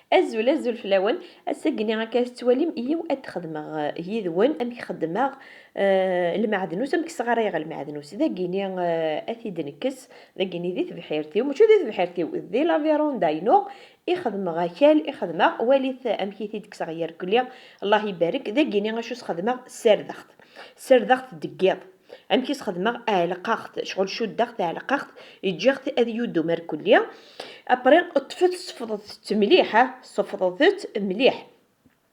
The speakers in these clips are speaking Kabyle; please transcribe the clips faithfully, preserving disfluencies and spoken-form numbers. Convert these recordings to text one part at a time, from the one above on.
Azul, azul fell-awen. Ass-agi-ni akka tettwalim, yiw ad xedmeɣ, eh, yid-wen amek xedmeɣ, eh, lmeɛdnus, amek sɣarayeɣ lmeɛdnus. Dagi-ni, eh, ad t-id-nekkes, dagi-ni di tebḥirt-iw, mačči di tebḥirt-iw, di la véranda-inu, i xedmeɣ akal, i xedmeɣ, walit amek i t-id-kkseɣ yerkelli, Allah ibarek. Dagi-ni acu s-xedmeɣ, ssardeɣ-t, ssardeɣ-t deg yiḍ. Amek i s-xedmeɣ? Ɛelqeɣ-t, ccɣel cuddeɣ-t, ɛelqeɣ-t, ǧǧiɣ-t ad yudum ar kulli. Après, ṭṭfet, sefḍet-t mliḥ, ha, sefḍet-t mliḥ.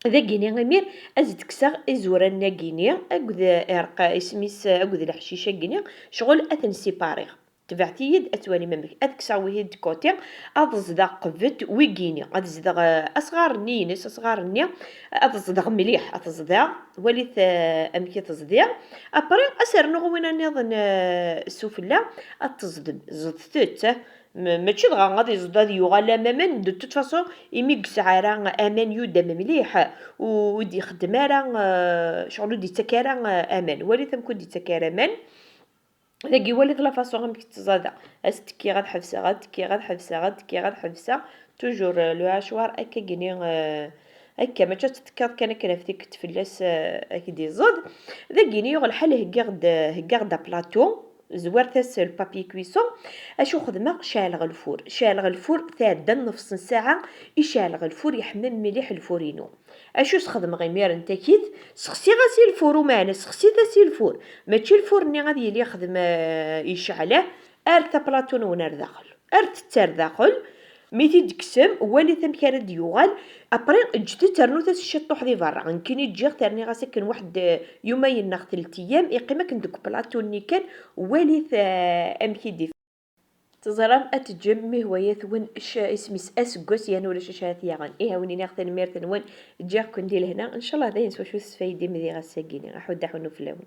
Dagini imir ad s-d-kkseɣ izuran-agini akked irqa-, isem-is, akked leḥcic-agini, ccɣel ad ten-sipariɣ. Tebɛet-iyi-d ad twalim amek. Ad kkseɣ wihi d côté, ad ẓdeɣ qbet wigini, ad ẓdeɣ, eh, asɣar-nni ines, asɣar-nni, ad ẓdeɣ mliḥ, ad ẓdeɣ, walit, eh, amek i teẓdiɣ. Après, ad s-rnuɣ win nniḍen, eh, sufella, ad teẓdem, ẓeḍtet, eh, m-, mačči dɣa ad iẓed ad yuɣal am aman, de toute façon, imi ur yesɛi ara aman yudam mliḥ, ur d-ixeddem ara, eh, ccɣel ur d-ittak ara, eh, aman. Walit amek ur d-ittak ara aman. Dagi walit la façon amek tettẓada. Ad s-tekkiɣ ad ḥebseɣ, ad tekkiɣ ad ḥebseɣ, ad tekkiɣ ad ḥebseɣ. Toujours, euh, le hachoir akka gini, euh, akka, mačči ad tettekkiḍ kan akken ɣef tikkelt fell-as, euh, ad k-d-iẓẓed. Dagini yuɣ lḥal heggiɣ-d, heggiɣ-d aplaṭu, zwart-as le papier cuisson. Acu xedmeɣ? Ceɛleɣ lfur. Ceɛleɣ lfur, tɛedda nnefṣ n ssaɛa i ceɛleɣ lfur, yeḥma mliḥ lfur-inu. Acu s-xedmeɣ imiren takit? Sexsiɣ-as i lfur, umeɛna sexsit-as i lfur. Mačči lfur-nni ad yili yexdem, eh, yecɛel, eh, ar taplaṭu-nwen ar daxel. Ar tett ar daxel, mi t-id-tekksem, walit amek ara d-yuɣal. Après, ǧǧet-t, rnut-as ciṭṭuḥ di berra. Nekkini ǧǧiɣ-t, rniɣ-as akken waḥed, eh, yumayen neɣ telt eyyam, iqqim akken deg uplaṭu-nni kan, walit, eh, amek i d-, teẓram ad teǧǧem mi hwayat-wen c-, isem-is aseggas, yan ulac acu ara t-yaɣen. Ihi, a wen-iniɣ tanemmirt-nwen, ǧǧiɣ-ken di lehna. Ncallah dayen s wacu tesfaydim di ass-agi-ni. Aḥuddu aḥunnu fell-awen.